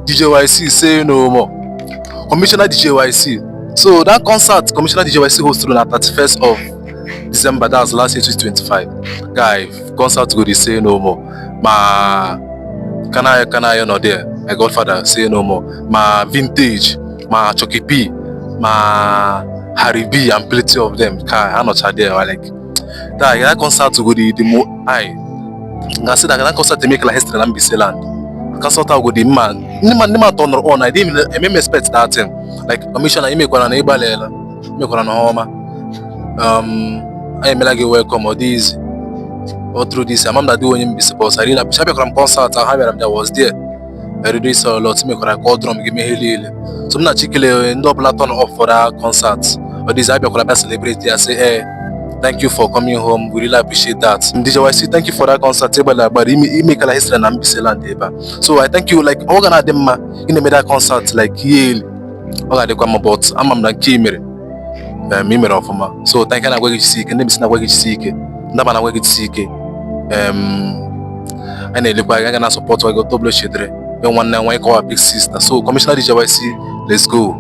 DJ YC, say no more. Commissioner DJ YC. So that concert Commissioner DJ YC hosted on the 31st of December, that's last year, 2025. Guy, concert go dey say no more. Ma Kanayo Kanayo nọ there, my godfather, say no more. Ma Vintage, ma Chucky P, ma Harry B and plenty of them. Ka ha nọcha there, like that concert go dey the mo I nga sị that concert emekela history na Mbaise land. Concert ahụ go dị mma, ndị ma turn on. I didn't even eme expect that thing. Like, Commissioner, imekwara na ịgbalịla, imekwara na ọma. Anyị emela gị welcome. Ọ dị easy all through this. Ama m na dị onye Mbaise, but I really appreciate. Abịakwara m concert ahụ ha bịara m there, was there. I really saw a lot. Imekwara ka ọ drum gị mee ihe niile. So m na chikele ndị ọbụla turn up for that concert. Ọ dị easy. Abịakwara bịa celebrate ya, say, "Eh, thank you for coming home. We really appreciate that." DJ YC, thank you for that concert. Ịgbalị agbara imekala history na Mbaise land ebe a. So I thank you. Like, ọ ga na-adị mma ị na-eme that concert like yearly. Ọ ga-adịkwa mma, but ama m na nke i mere, i mere ọfụma. So thank you. Na-agwa gị jisi ike. Ndị Mbaise na-agwa gị jisi ike. Ndị Aba na-agwa gị jisi ike. Anyị na-elekwa gị, aga na support gị otu ọbụla chedere nwanne nwa ịkọwa big sister. So Commissioner DJ YC, let's go.